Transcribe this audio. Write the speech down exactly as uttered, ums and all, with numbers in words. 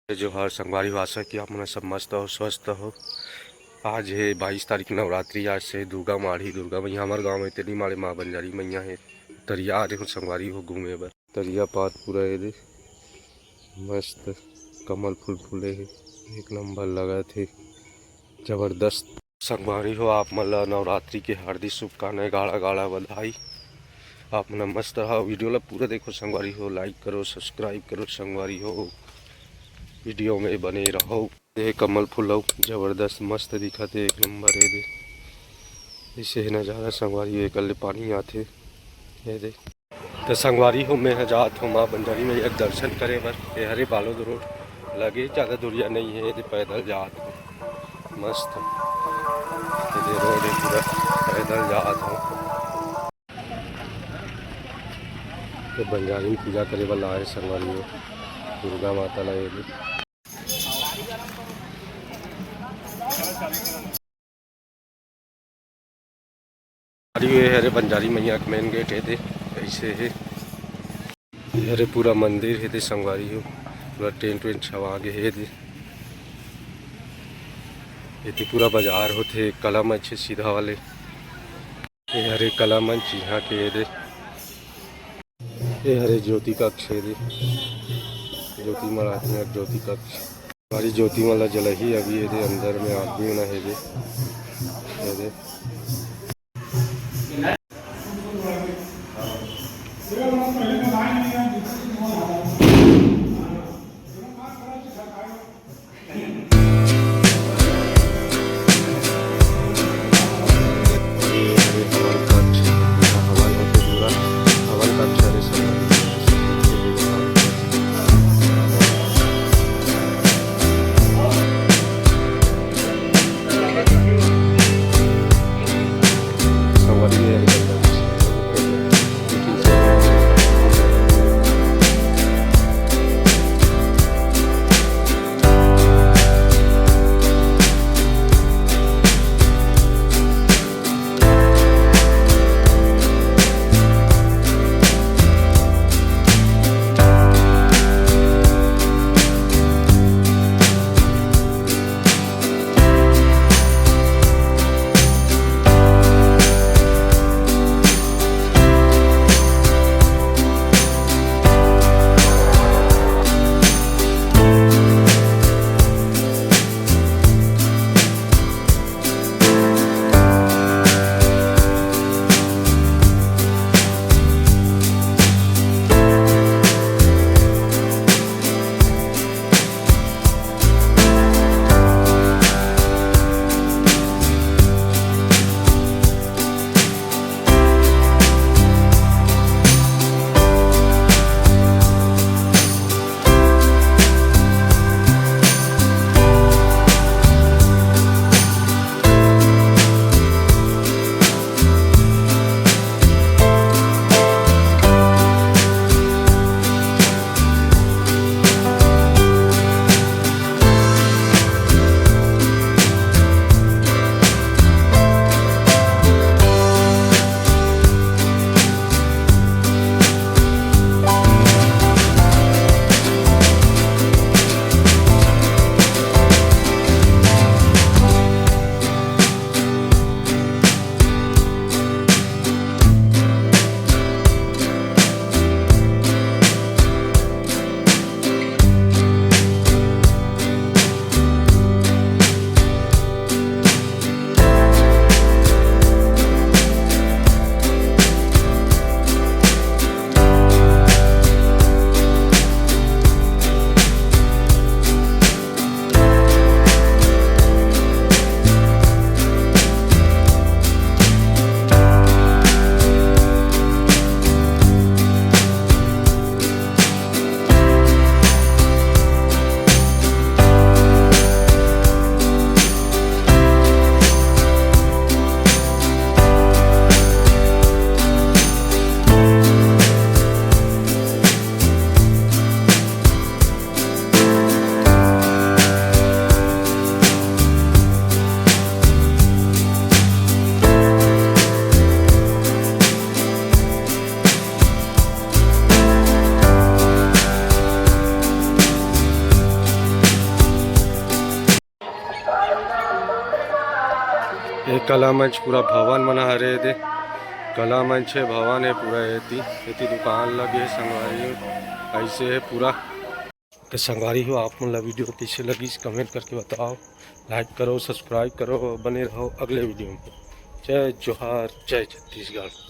जोहार संगवारी हो, आशा कि आप मन सब मस्त हो, स्वस्थ हो। आज हे बाईस तारीख नवरात्रि, आज से दुर्गा माढ़ी, दुर्गा मैया हमर गांव में तेली माढ़ी माँ बंजारी मैया हे। तरिया आ रहे हो संगवारी हो घूमे बर। तरिया पार पूरा ये दे मस्त कमल फूल फूले हे, एक नंबर लगत हे, जबरदस्त। संगवारी हो, आप मन ला नवरात्रि के हार्दिक शुभकामनाएं, गाड़ा गाड़ा बधाई। आप मन मस्त रहा, वीडियो ला पूरा देखो संगवारी हो, लाइक करो, सब्सक्राइब करो संगवारी हो, वीडियो में बने रहो। ये कमल फूल अउ जबरदस्त मस्त दिखत हे, एक नंबर। ये दे, ऐसे हे नजारा संगवारी हो, एकर ले पानी आथे। ये दे, तो संगवारी हो, मैं ह जात हो माँ बंजारी मैया के दर्शन करे बर। ये हरे बालोद रोड लगे, ज़्यादा दूरिया नहीं है, ये पैदल जात हो मस्त। ये दे रोड है पूरा, पैदल जात हो। तो बंजारी में पूजा करे बर लाए संगवारी हो दुर्गा माता ला। ये दे अरे ये हरे बंजारी मैया के मेन गेट हे दे, ऐसे हे। ये हरे पूरा मंदिर हे दे संगवारी हो, पूरा टेंट वेंट छवा गे हे दे। ये तो पूरा बाजार होथे कला मंच सीधा वाले। ये हरे कला मंच यहाँ के हे दे। ये हरे ज्योति कक्ष हे दे, ज्योति मढ़ाथे ज्योति कक्ष। हमारी ज्योति मन ला जलाही अभी, ये दे अंदर में आदमी ना हे दे, ये दे। ये कला मंच पूरा भवन मन हरे दे, कला मंच हे, भवन हे पूरा। एती एती दुकान लगे हे संगवारी हो, ऐसे हे पूरा। तो संगवारी हो, आप मन ला वीडियो कैसे लगिस, कमेंट करके बताओ, लाइक करो, सब्सक्राइब करो, बने रहो अगले वीडियो में। जय जोहार, जय छत्तीसगढ़।